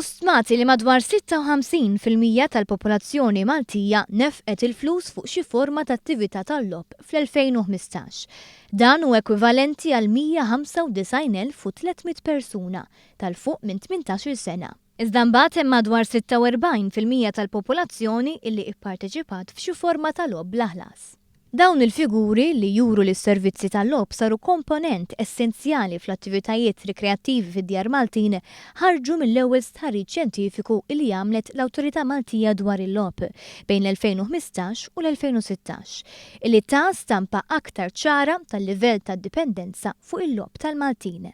Hu stmat li madwar 56% tal-popolazzjoni Maltija nefqet il-flus fuq xi forma ta' attività tal-logħob fl-2015. Dan hu ekwivalenti għal 195,300 persuna ta' 'l fuq minn 18-il sena. Iżda mbagħad hemm madwar 46% tal-popolazzjoni illi ipparteċipat f'xi forma ta' logħob bla ħlas. Dawn il-figuri, li juru li s-servizzi tal-logħob saru komponent essenzjali fl-attivitajiet rikreattivi fid-djar Maltin, ħarġu mill-ewwel stħarriġ xjentifiku li għamlet l-Awtorità Maltija dwar il-Logħob bejn l-2015 u l-2016, illi ta stampa aktar ċara tal-livell ta' dipendenza fuq il-logħob tal-Maltin.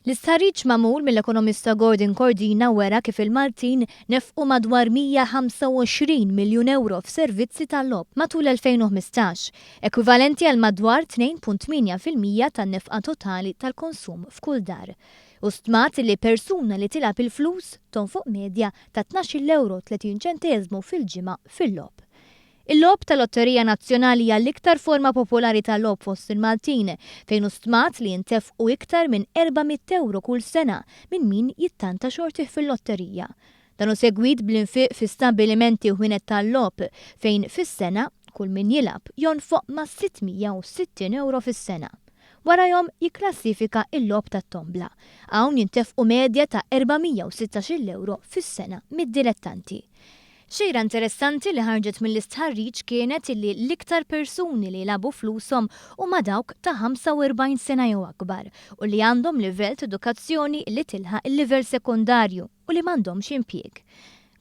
L-istħarriġ magħmul mill-ekonomista Gordon Cordina wera kif il-Maltin nefqu madwar 125 miljun ewro f'servizzi tal-logħob matul l-2015, ekwivalenti għal madwar 2.8% tan-nefqa totali tal-konsum f'kull dar. Hu stmat li persuna li tilgħab il-flus tonfoq medja ta' 12-il ewro 30 ċenteżmu fil-ġimgħa fil-logħob. Il-logħob tal-lotterija nazzjonali hija l-iktar forma popolari ta' logħob fost il-Maltin, fejn hu stmat li jintefqu iktar minn 400 ewro kull sena minn min jittanta xortih fil-lotterija. Dan hu segwit bl-infiq fi stabbilimenti u ħwienet tal-logħob, fejn fis-sena, kull min jilgħab jonfoq mas-660 ewro fis-sena. Warajhom jikklassifika l-logħob tat-tombla. Hawn jintefqu medja ta' 416-il ewro fis-sena mid-dilettanti. Xejra interessanti li ħarġet mill-istħarriġ kienet illi l-iktar persuni li jilagħbu flushom huma dawk ta' 45 sena jew akbar u li għandhom livell t'edukazzjoni li tilħaq il-livell sekondarju u li m'għandhomx impjieg.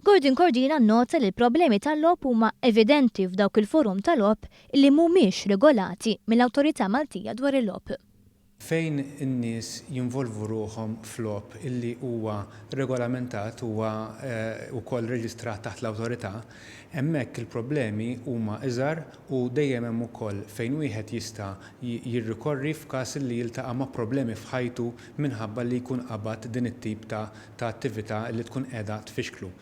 Gordon Cordina nnota li l-problemi tal-logħob huma evidenti f'dawk il-forom ta' logħob illi mhumiex regolati mill-Awtorità Maltija dwar il-Logħob. Fejn in-nies jinvolvu ruħhom f'logħob illi huwa regolamentat, huwa wkoll reġistrat taħt l-awtorità, hemmhekk il-problemi huma iżgħar u dejjem hemm ukoll fejn wieħed jista' jirrikorri f'każ illi jiltaqa' ma' problemi f'ħajtu minħabba li jkun qabad din it-tip ta' ta' attività illi tkun qiegħda tfixklu.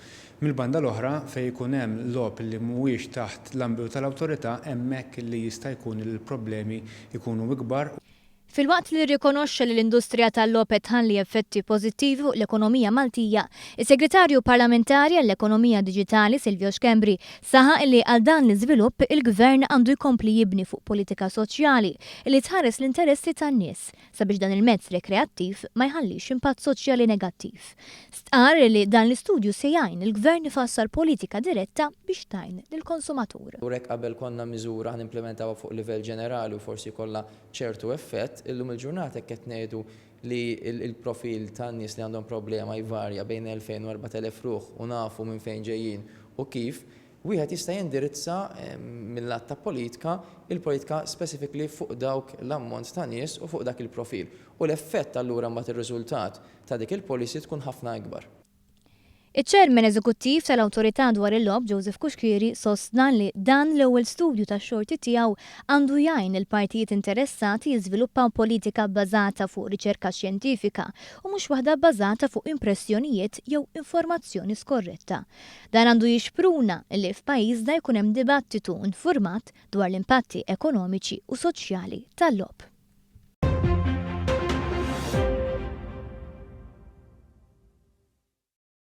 Mill-banda l-oħra, fejn ikun hemm logħob illi mhuwiex taħt l-ambitu tal-awtorità, hemmhekk illi jista' jkun li l-problemi jkunu ikbar. Filwaqt li rrikonoxxa li l-industrija tal-logħob qed tħalli effetti pożittivi fuq l-ekonomija Maltija, is-Segretarju Parlamentari għall-Ekonomija Diġitali Silvio Schembri saħaq li għal dan l-iżvilupp il-Gvern għandu jkompli jibni fuq politika soċjali li tħares l-interessi tan-nies. sabiex dan il-mezz rekreattiv ma jħallix impatt soċjali negattiv. Stqarr li dan l-istudju se jgħin lill-Gvern ifassal politika diretta biex tgħin lill-konsumatur. U hekk qabel konna miżura ħa nimplementawha fuq livell ġenerali u forsi jkollha ċertu effett, illum il-ġurnata hekk qed ngħidu li l-profil tan-nies li għandhom problema jvarja bejn 2,000 u 4,000 ruħ u nafu minn fejn ġejjin u kif, Wieħed jista' jindirizza mil-lat ta' politika, il-politika specifically fuq dawk l-ammont ta' nies u fuq dak il-profil. U l-effett allura mbagħad ir-riżultat ta' dik il-policy tkun ħafna ikbar. Iċ-Chairman Eżekuttiv tal-Awtorità dwar il-Logħob Joseph Cuschieri sostna li dan l-ewwel studju tax-xorti tiegħu għandu jgħin lill-partijiet interessati jiżviluppaw politika bbażata fuq riċerka xjentifika u mhux waħda bbażata fuq impressjonijiet jew informazzjoni skorretta. Dan għandu jixpruna li f'pajjiżna jkun hemm dibattitu nfurmat dwar l-impatti ekonomiċi u soċjali tal-logħob.